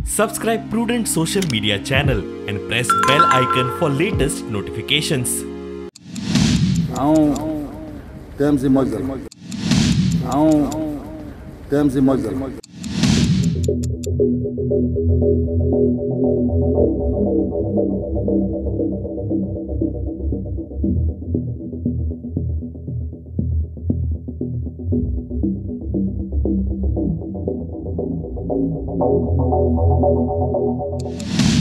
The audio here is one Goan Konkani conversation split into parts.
Subscribe Prudent Social Media channel and press bell icon for latest notifications.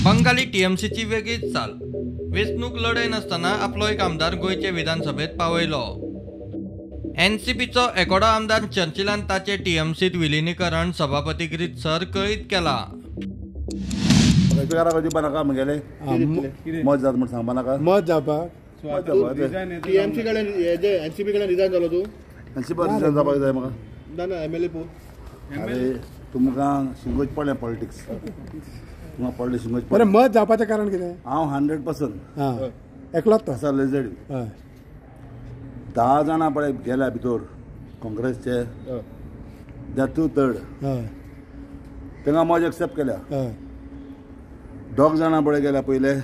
Bengali टीएमसीची वेगळीच चाल. वेंचणूक लढय नासतना आपलो एक आमदार गोंयचे विधानसभेत पावयलो. एनसीपीचो एकोडो आमदार चर्चिलान ताचे टीएमसीत विलिनीकरण सभापतीक रितसर कळीत केला. तुमकां शिंगोच पडलें पॉलिटिक्स, तुमकां पडलें शिंगोच. बरें, मत जावपाचें कारण कितें? हांव 100% एकलोच आसा. लेजेड 10 जाणां पळय गेल्या भितर काँग्रेसचे, that third तांकां मज एक्सेप्ट केल्या. 2 जाणां पळय गेल्या पयले,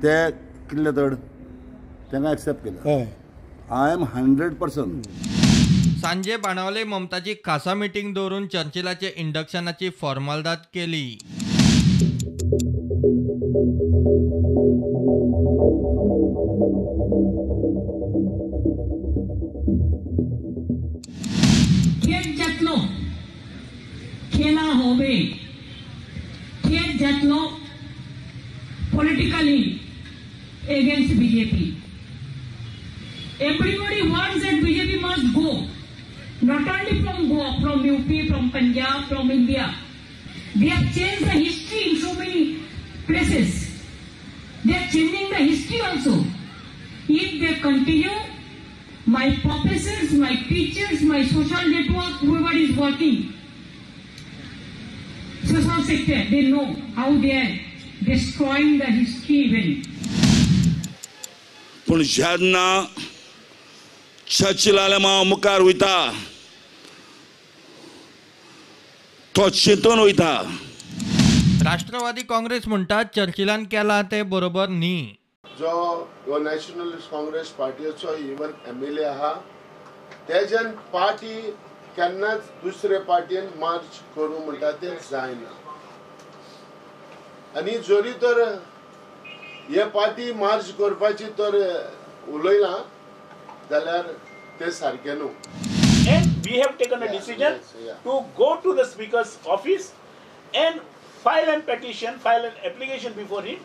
ते कितले थर्ड तांकां एक्सेप्ट केल्या. I am 100%. सांजे बाणावले ममताची खासा मिटींग दवरून चर्चिलाचे इंडक्शनाची फॉर्मालदाद केली. Politically against BJP. Everybody wants that BJP must go. Not only from Goa, from UP, from Punjab, from India. They have changed the history in so many places. They are changing the history also. If they continue, my professors, my teachers, my social network, whoever is working, social sector, they know how they are destroying the history even. पूण जेन्ना चर्चिलाले माव मुखार वयता तो चिंतून वयता. राष्ट्रवादी काँग्रेस म्हणटा चर्चिलान केला ते बरोबर न्ही. जो हो नॅशनलिस्ट काँग्रेस पार्टीचो इवन एमएलए आहा, तेज्यान पार्टी केन्नाच दुसरे पार्टीन मार्च करूं म्हणटा तें जायना. आनी जरी तर हे पार्टी मार्च करपाची तर उलयला जाल्यार ते सारकें न्हू. And we have taken a decision to go to the speaker's office and file an petition, file an application before him,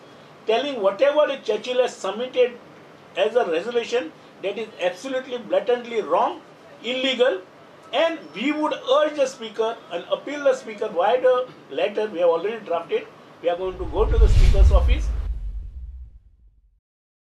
telling whatever the Churchill has submitted as a resolution that is absolutely blatantly wrong, illegal, and we would urge the speaker and appeal the speaker via the letter we have already drafted. We are going to go to the speaker's office